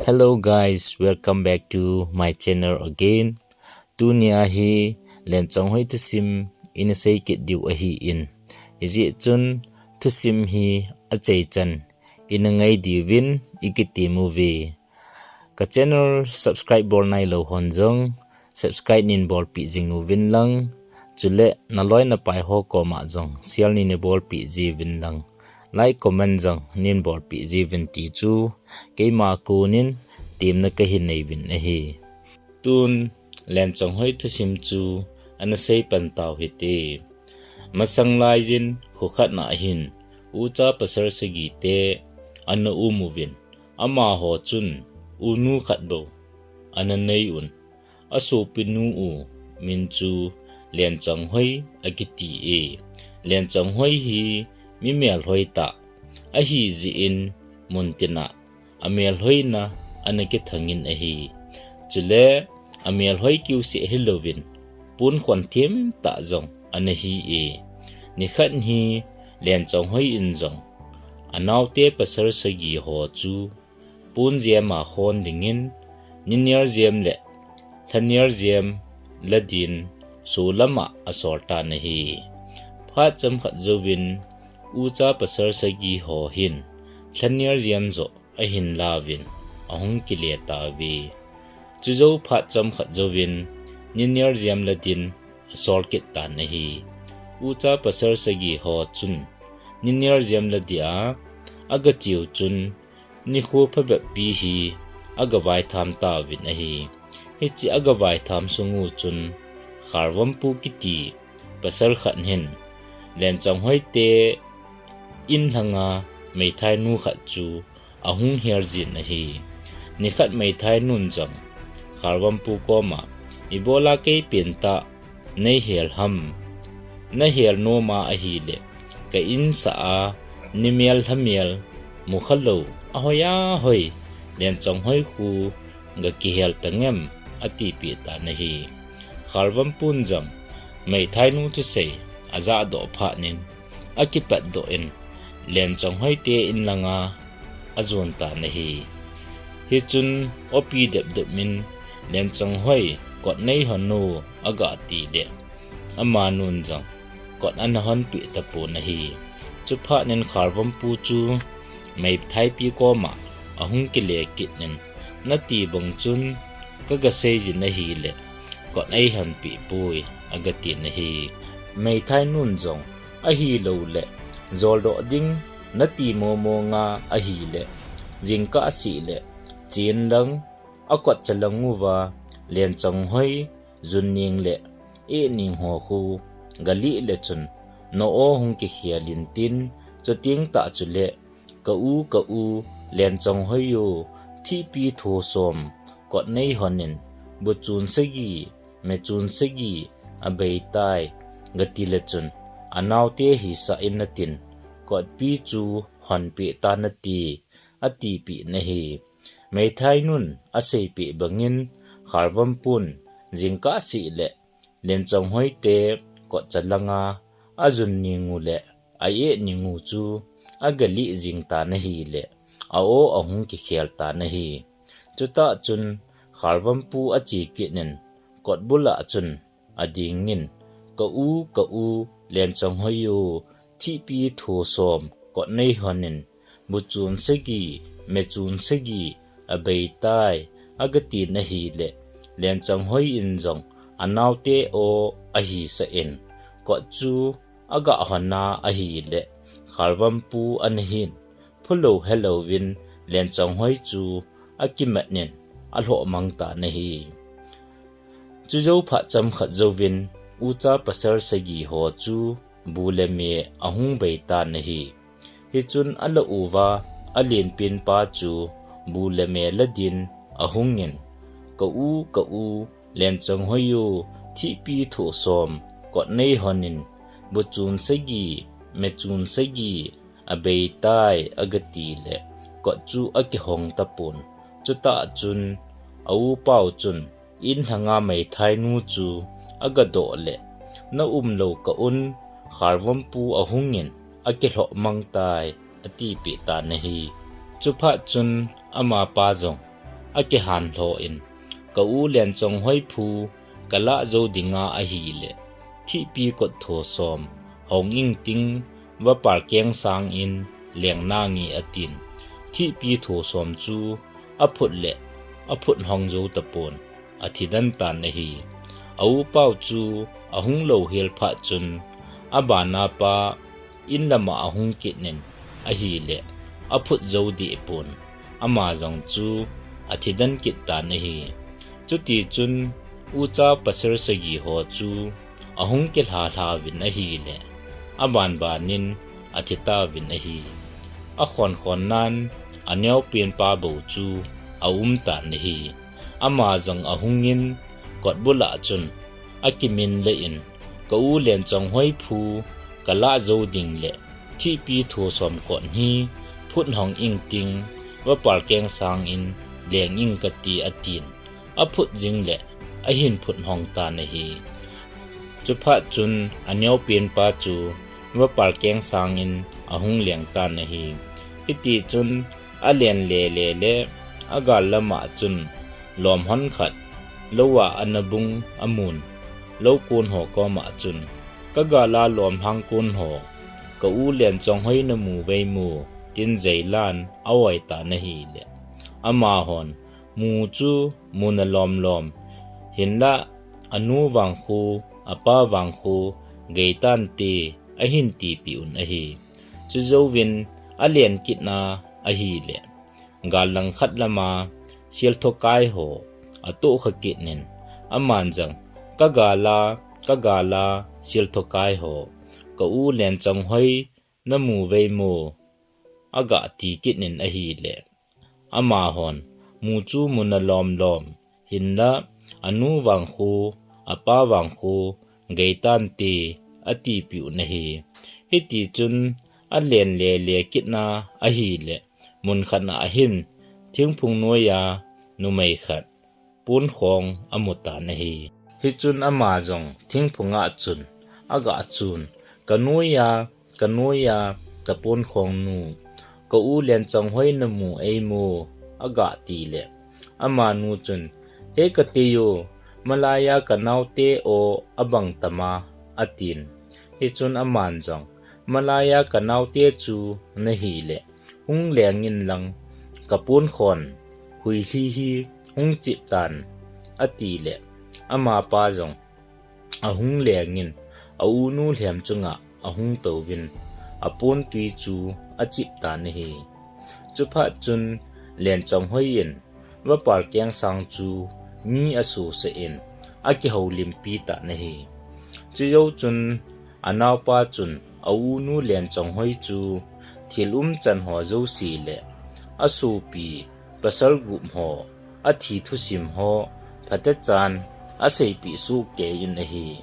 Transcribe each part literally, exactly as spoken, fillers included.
Hello guys, welcome back to my channel again. Tunia hi Lenchonghoi thusim ina sei kit diu ahin. Hijeh chun thusim hi achaichan ina ngai diuvin ikitem uve. Ka channel subscribe bol nailou hon jong subscribe nin bolpeh jing uvin lang. Chule naloi napai ho koma jong share nin bolpeh jiuvin lang. Like comment jong nin bolpeh jiuvin ti chu keima konin temna kahin nei uvin ahi. Tun Lenchonghoi thusim chu ana sei pan tau hite. Masang laiyin kho khat na hin ucha pasal sagi te ana um uvin, amaho chun unu khat bou ana nei un. Asopinu u min chu Lenchonghoi akiti e. Lenchonghoi hi mi melhoi tah ahijeh in muntina amelhoina ana kithangin ahi. Chule amelhoi kiuseh hilouvin pon khon themtah jong ana hi e. Nikhat hi Lenchonghoi in jong anaote pasal sagi ho chu pon jem a khon dingin niner jem le lhaner jem ladin solam a asol tan ahi. Phat chomkhat jouvin ucha pasal sagi ho hin lhaner jem joh ahin lauvin ahung kile tauve. Chujou phat chomkhat jouvin niner jem ladin asol kit tan ahi. Ucha pasal sagi ho chun niner jem ladia aga cheu chun nikho phabep pi hi aga vaitham tauvin ahi. Hiche aga vaitham sung u chun Khalvampu kiti pasal khat hin Lenchonghoi te in lhanga meithainu khat chu ahung her jin ahi. Nikhat meithainun jong Khalvampu koma, ibola kei pentah nei hel ham? Nahel nom a ahile ka insah a nimel lhamel mukhalou ahoi ahoi Lenchonghoi khu gakihel tangem, atipeh tan ahi. Khalvampun jong meithainu thusei ajahdoh phatnin akipatdoh in Lenchonghoi te in langa ajon tan ahi. Hichun opi depdep min Lenchonghoi kot nei hon o aga tile amanun jong kot ana honpeh tapon ahi. Chuphatnin Khalvampu chu meithaipi koma ahung kile kitnin, nati bang chun kaga seijin ahile kot eihonpeh poi, agatin ahi. Meithainun jong ahiloule joldoh ding nati momo nga ahile jingkah seh le chen lang akotcha lang uva Lenchonghoi jun ning le eh ning ho khu galih le chun na-o hung kikhel intin, chuteng tah chule ka u, ka u, Lenchonghoi o, thihpi tho som kot nei honin, bu chun sagi, me chun sagi abeitai, gati le chun anaote hisah in atin, kotpi chu honpeh tan ati, atipeh in ahi. Meithainun aseipeh bangin Khalvampun jingkah seh le Lenchonghoi te kotcha langa ajun ning u le a-eh ning u chu agalih jing tan ahile a-o ahung kikhel tan ahi. Chutah chun Khalvampu ache kitnin kot bul a chun adingin, ka u, ka u, Lenchonghoi o, thihpi tho som kot nei honin, bu chun sagi, me chun sagi abeitai, agatin ahile Lenchonghoi in jong anaote o ahisah in, kot chu aga hon a ahile Khalvampu ana hin phulou helouvin Lenchonghoi chu akimatnin alhohmang tan ahi. Chujou phat chomkhat jouvin ucha pasal sagi ho chu bu le me ahung beitan ahi. Hichun alah uva alenpen pa chu bu le me ladin ahungin, ka u, ka u, Lenchonghoi o, thihpi tho som kot nei honin, bu chun sagi, me chun sagi abeitai, agati le kot chu akihong tapon. Chutah chun a-upau chun in lhanga meithainu chu agadoh le, na umlou kah un, Khalvampu ahungin akilhohmang tai, atipeh tan ahi. Chuphat chun amapa jong akihan lhoh in, ka u Lenchonghoi phu kalah jou dinga ahile, thihpi kot thosom hong ingting, vapal keng sangin leng nange atin. Thihpi thosom chu aphut le aphut hong jou tapon, athi den tan ahi. A upau chu ahung louhel phat chun, abana pa in lama ahung kit in ahile, aphut jou deh pon, ama jong chu athi den kit tan ahi. Chutichun, ucha pasal sagi ho chu ahung kilha lha uvin ahile, abanbanin athi tauvin ahi. Akhonkhonnan, aneopen pa bou chu aum tan ahi. Ama jong ahungin, kotbul a chun akimin le in, ka u Lenchonghoi phu kalah jou ding le, thihpi thosom kot hi phut hong ingting, vapal keng sangin leng ing kati atin. Aphut jing le, ahin phut hong tan ahi. Chuphat chun, aneopen pa chu vapal keng sangin ahung leng tan ahi. Hitichun, alen lele le, agal lama chun, lom hon khat, louva ana bung amun, lou kon ho koma chun, ka gala lom hang kon ho, ka u Lenchonghoi namu vei mo, tin jeilan aoi tan ahile, amahon, mu chu mu nalom lom, hinla, anu vangkho, apa vangkho, gei tante, ahin tipeh un ahi. Chujouvin, alen kitna ahile, gal langkhat lama, selthokai ho atohkha kit in, aman jong, ka gala, ka gala, selthokai ho, ka u Lenchonghoi namu vei mo, agah ti kit in ahile, amahon, mu chu mu nalom lom, hinla, anu vangkho, apa vangkho, gei tante, atipeh un ahi. Hitichun, alen lele kitna ahile, mun khatna ahin, thingphung noiya, numei khat, ponkhong amu tan ahi. Hichun ama jong thingphunga chun, agah chun, ka noiya, ka noiya, ka ponkhong nu, ka u Lenchonghoi namu ei mo, agah tile, amanu chun, he ka tei o, malaiya ka naote o abang tama, atin. Hichun aman jong, malaiya ka naote chu nahile, hung leng in lang, ka ponkhon huilhi hi hung chip tan, atile, amapa jong ahung leng in, a unu lhem chunga ahung touvin, apontui chu achip tan ahi. Chuphat chun, Lenchonghoi in, vapal keng sang chu mi asosah in, akihoulimpi tan ahi. Chujou chun, anaopa chun, a unu Lenchonghoi chu thil umchan ho jouse le, asopi, pasal gup ho, athi thusim ho, phatechan, aseipeh sohkei in ahi.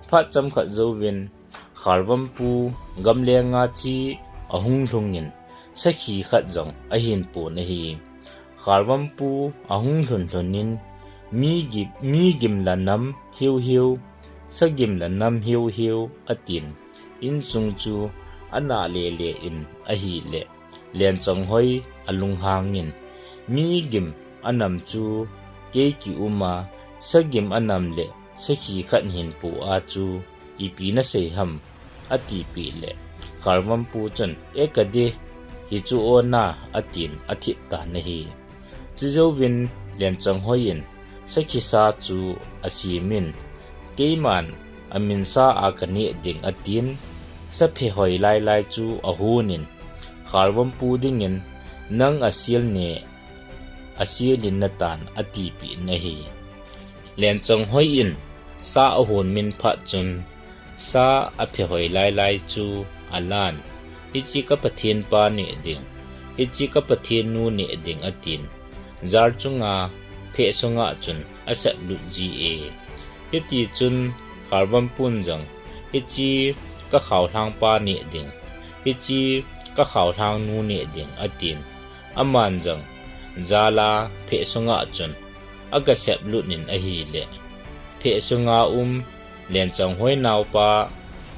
Phat chomkhat jouvin, Khalvampu gamlenga che ahung lhungin, sakhi khat jong ahin pon ahi. Khalvampu ahung lhun lhunin, mi gim, mi gim la nam hiu hiu, sa gim la nam hiu hiu, atin, insung chu ana lele in ahile, Lenchonghoi alunghangin, mi gim anam chu kei kiuma, sa gim anam le sakhi khat hin pu a chu ipi nasei ham, atipeh le, Khalvampu chun, e ka de, hichu ona, atin, athip tan ahi. Chujouvin, Lenchonghoi in, sakhi sa chu asemin, keiman aminsa a kaneh ding, atin, sa phehoi lailai chu ahonin, Khalvampu dingin, nang asel ne, asel in natan, atipeh in ahi. Lenchonghoi in, sa ahon min phat chun, sa aphehoi lailai chu alan, hiche ka Pathen pa neh ding, hiche ka Pathen nu neh ding, atin, jar chunga pheh sunga chun aseplut ji e. Hitichun, Khalvampun jong, hiche ka Khaolhang pa neh ding, hiche ka Khaolhang nu neh ding, atin, aman jong, jala pheh sunga chun, aga seplut in ahile, pheh sunga um, Lenchonghoi naopa,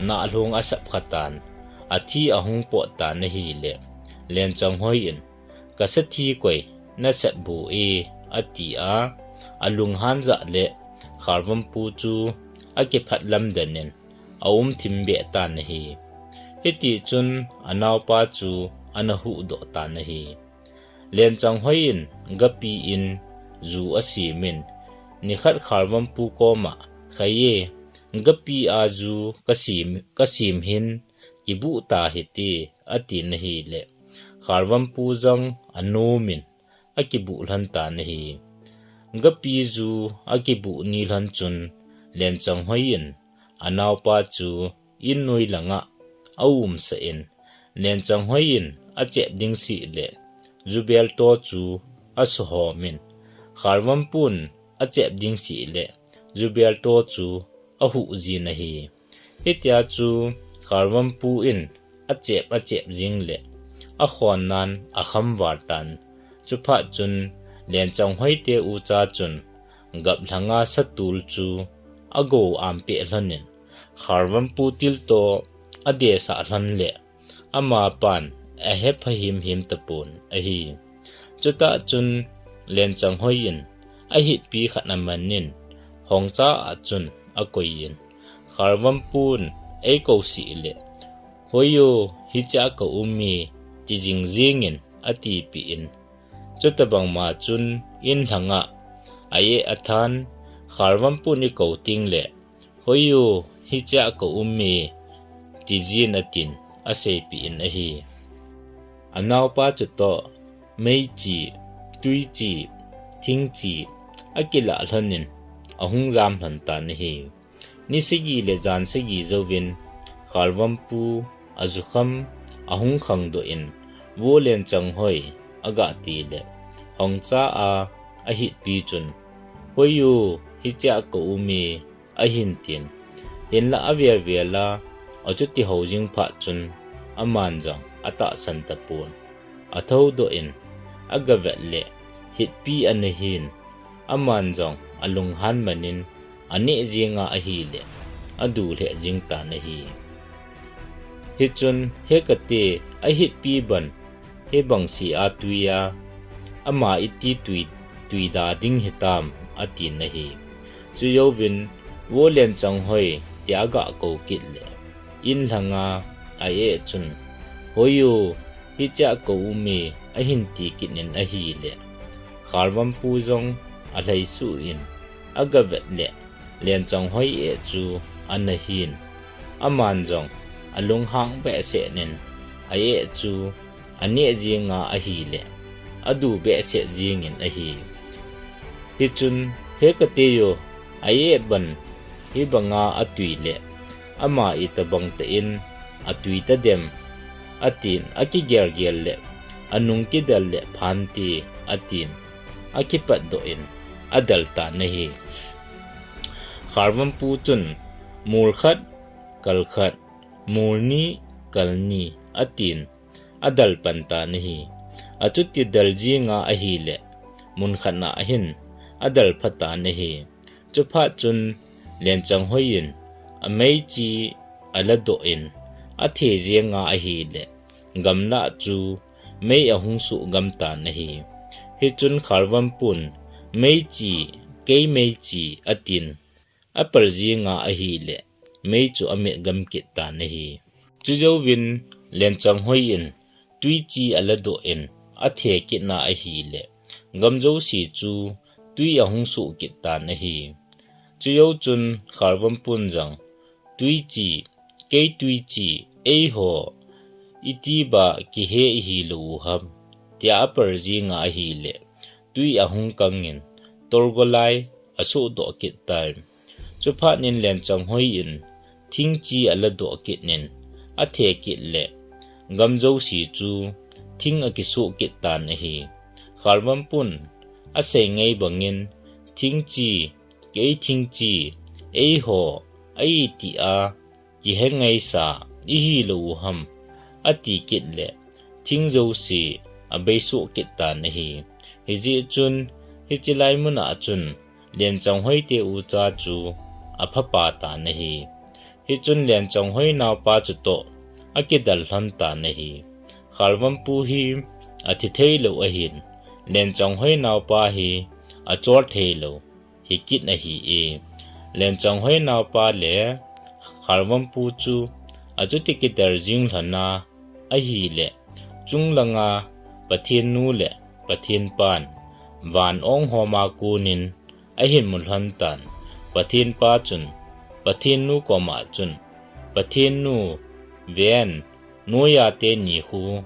nahlong asep khatan, athi ahung pot tan ahile, Lenchonghoi in, ka sathi koi nasep bu e, ati a, alunghan jah le Khalvampu chu akiphat lamden in aum thim beh tan ahi. Hiti chun anaopa chu ana huhdoh tan ahi. Lenchang Hoi in gapi in ju asem in, nikhat Khalvampu koma, "Khai e, gapi a ju kasem, kasem hin kibuh ta hite," atin ahile, Khalvampu jong anom in akibuh lhon tan ahi. Gapi ju akibuh ni lhon chun Lenchang Hoi in anaopa chu in noi langa aumsah in, Lenchang Hoi in achep ding seh le jubel to chu asuhom in, Khalvampun achep ding seh le jubel to chu ahuh jin ahi. Hitia chu Khalvampu in achep achep jing le akhonnan akham val tan. Chuphat chun Lenchang Hoi te ucha chun gaplhanga satul chu ago ampeh lhon in, Khalvampu til to adesah lhon le amapan ahepha himhim tapon ahi. Chutah chun Lenchang Hoi in ahitpi khat aman in, hongcha a chun akoi in, "Khalvampun eikou seh le, 'Hoi o, hichea ka um e,' ti jing jing in," atipeh in. Chutabang ma chun in lhanga a-eh athan, "Khalvampun ikou teng le, 'Hoi o, hichea ka um e,' ti jin," atin aseipeh in ahi. Anaopa chutoh meichi, twichi, thingchi akilah lhon in ahung jam lhon tan ahi. Ni sagi le jan sagi jouvin Khalvampu ajukham ahung khangdoh in, Vo Lenchang Hoi agah ti le, hongcha a ahitpi chun, "Hoi o, hichea ka um e," ahin tin. Hinlah avel vel a, achuti ho jing phat chun, aman jong atahsan tapon. Athoudoh in, agavet le, hitpi ana hin, aman jong alunghan man in, aneh jing a ahile, adu lheh jing tan ahi. Hichun, "He kate, ahitpi ban, hibang seh a twi a, ama iti twi, twi da ding hitam," atin ahi. Chujouvin, "Vo Lenchang Hoi," tia agah kou kit le, in lhanga a-eh chun, "Hoi o, hichea ka um e," ahin ti kit in ahile, Khalvampu jong alhaisuh in, agavet le, Lenchang Hoi eh chu ana hin. Aman jong alunghang behseh in, a-eh chu aneh jing a ahile, adu behseh jing in ahi. Hichun, "He kate o, a-eh ban hibanga atwi le, ama itobang tah in atwi tadem," atin, akigel gel le, "Anung kidel le phante," atin, akipatdoh in adel tan ahi. Khalvampu chun, "Mol khat, kal khat, mol ni, kal ni," atin, adel pan tan ahi. Achuti del jing a ahile, mun khat na ahin adel pha tan ahi. Chuphat chun Lenchang Hoi in ameichi aladoh in, athe jing a ahile, gamlah chu mei ahung suh gam tan ahi. Hichun Khalvampun, "Meichi, kei meichi," atin, apal jing a ahile, mei chu amit gam kit tan ahi. Chujouvin Lenchang Hoi in twichi aladoh in, athe kit na ahile, gam jouse chu twi ahung suh kit tan ahi. Chujou chun Khalvampun jong, "Twichi, kei twichi, eiho, iti ba kihe ihi lou u ham," tia apal jing a ahile, twi ahung kang in, tolgolai asuhdoh kit tai. Chuphat in Lenchang Hoi in thingchi aladoh kit in, athe kit le, gam jouse chu thing akisuh kit tan ahi. Khalvampun asei ngai bangin, "Thingchi, kei thingchi, eiho, a iti a kihe ngaisa ihi lou u ham," ati kit le, thing jouse abei suh kit tan ahi. Hijeh chun, hiche lai mun a chun Lenchang Hoi te ucha chu aphapa tan ahi. Hichun Lenchang Hoi naopa chutoh akidel lhon tan ahi. Khalvampu hi athi thei lou ahin, Lenchang Hoi naopa hi achol thei lou hikit ahi e. Lenchonghoi naopa le Khalvampu chu achuti kidel jing lhon a ahile, chunglanga Pathen nu le Pathen pan van ong homa konin ahin mu lhon tan, Pathen pa chun Pathen nu koma chun, Pathen nu, ven, noiya teni khu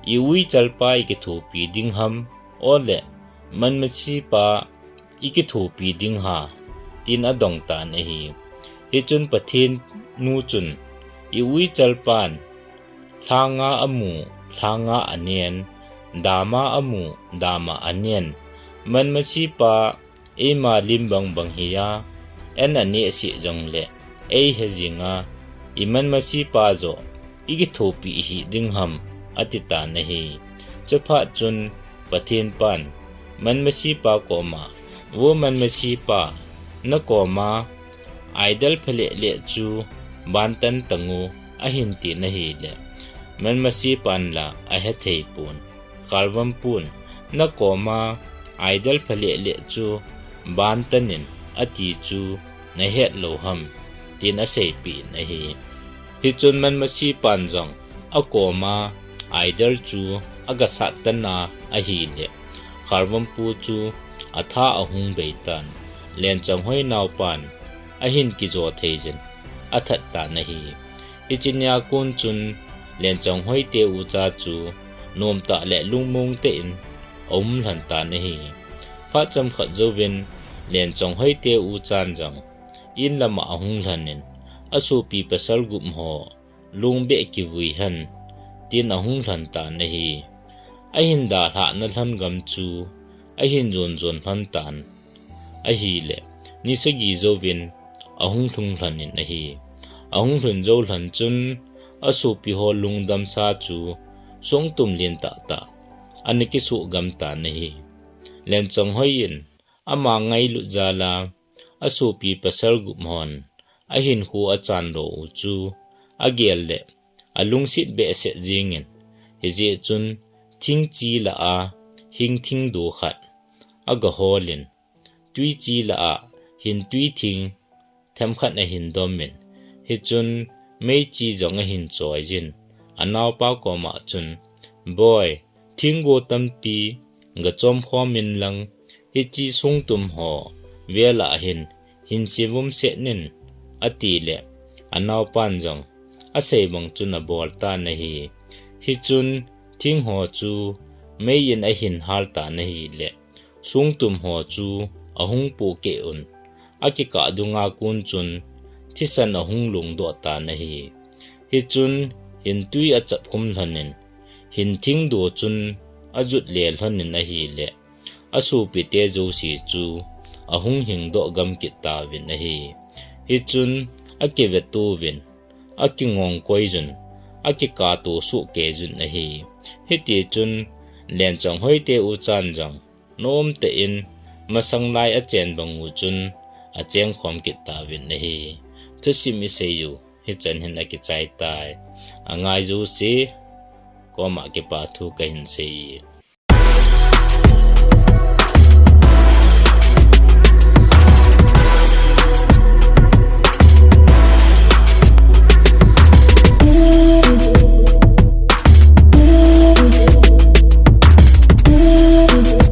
i uichal pa i kithopi ding ham, ole manmasi pa i kithopi ding ha, tin adong tan ahi. Hichun Pathen nu chun, i uichal pan lhanga amu, lhanga anen, dama amu, dama anen, manmasi pa eima lim bangbang hi a, en aneh sih jongle, ei he jinga, i manmasi pa joh i kithopi hi ding ham, ati tan ahi. Chuphat chun Pathen pan manmasi pa koma, vo manmasi pa, na koma idol phalele chu bantan tangu, ahin tin ahile, manmasi pan la ahe thei pon. Khalvampun, na koma idol phalele chu bantan in ati chu na het lou ham, tin aseipeh in ahi. Hichun manmasi pan jong akoma idol chu aga sat tan ahile, Khalvampu chu atha ahung bei tan, Lenchonghoi naopan ahin kijo thei jin athat tan ahi. Hiche nia kon chun Lenchonghoi te ucha chu nomtah le lungmong tah in aum lhon tan ahi. Phat chomkhat jouvin Lenchonghoi te uchan jong in lama ahung lhon in, asopi pasal gup ho lungbeh kivui hen, tin ahung lhon tan ahi. Ahin dalhah na lhon gam chu ahin jon jon lhon tan ahile, ni sagi jouvin ahung lhung lhon in ahi. Ahung lhun jou lhon chun asopi ho lungdamsa chu songtum lentah tah ana kisuh gam tan ahi. Lenchonghoi in ama ngailut jal a asopi pasal gup hon ahinkho achan lou u chu agel le alungset behseh jingin, hijeh chun thing chi lah a hing thing do khat aga holin, tui chi lah a hin tui thing themkhat ahin domin, hichun mei chi jong ahin choijin, anaopa koma chun, Boi, thinggo tampi gachom khom in lang, hiche songtum ho vel a hin, hin sivum seh in, ati le, anaopan jong asei bang chun abol tan ahi. Hichun thing ho chu mei in ahin hal tan ahile, songtum ho chu ahung pohkeh un, akikah dunga kon chun thisan ahung lungdoh tan ahi. Hichun hin tui achap khum lhon in, hin thing do chun ajut le lhon in ahile, asopi te jouse chu ahung hingdoh gam kit tauvin ahi. Hichun akive touvin, akingong koi jun, akikah to sohkei jun ahi. Hitichun Lenchonghoi te uchan jong nomtah in masang lai achen bang u chun acheng khom kit tauvin ahi. Thusim isei u hichan hin akichai tai. Angai jouse koma kipa thu kahin sei e.